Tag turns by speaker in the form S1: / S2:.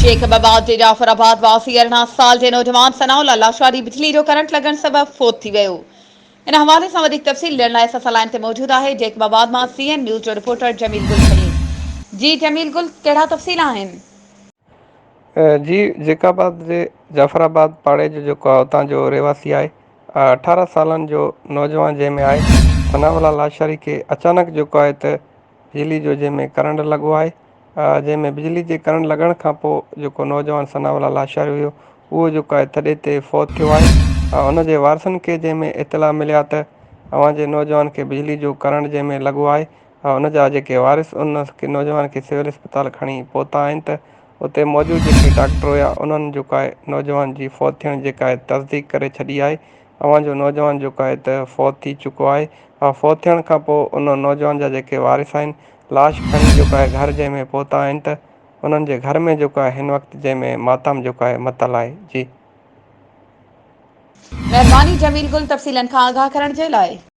S1: شيخ آباد جي جعفر آباد واسي 18 سال جي نوجوان ثناء الله لاشاري بجلي جو ڪرنٽ لڳڻ سبب فوت ٿي ويو. ان حوالي سان وڌيڪ تفصيل ڏيڻ لاء اسان سان لائين تي موجود آهي جيڪب آباد مان سي اين نيوز جو رپورٽر جميل گل شهين. جي جميل گل ڪهڙا تفصيل آهن؟
S2: جي جيڪب آباد جي جعفر آباد پاڙي جو جيڪو آهي اتان جو رهواسي آهي 18 سالن جو نوجوان جنهن ۾ آهي ثناء الله لاشاري کي اچانڪ جيڪو آهي ته بجلي جو جنهن ۾ ڪرنٽ لڳو آهي جنهن ۾ بجلي جي ڪرنٽ لڳڻ کان پوء جيڪو نوجوان ثناء الله لاشاري هيو اهو جيڪو آهي ٿڏي تي فوت ٿيو آهي ان جي وارثن کي جنهن ۾ اطلاع مليا ته اوهان جي نوجوان کي بجلي جو ڪرنٽ جنهن ۾ لڳو آهي ان جا جيڪي وارث ان نوجوان کي سول اسپتال کڻي پهتا آهن ته اتي موجود جيڪي ڊاڪٽر هيا انهن جيڪو آهي نوجوان جي فوت ٿيڻ جيڪا آهي تصديق ڪري ڇڏي آهي اوهان جو نوجوان جيڪو آهي ته فوت ٿي چڪو آهي فوت ٿيڻ کان پوء ان نوجوان جا جيڪي وارث آهن لاش کڻي جيڪو آهي گهر جنهن ۾ پهتا آهن ته انهن جي گهر ۾ جيڪو آهي هن وقت جنهن ۾ ماتم جيڪو آهي متل آهي جي.
S1: مهرباني جميل گل تفصيلن کان آگاهه ڪرڻ جي لاء.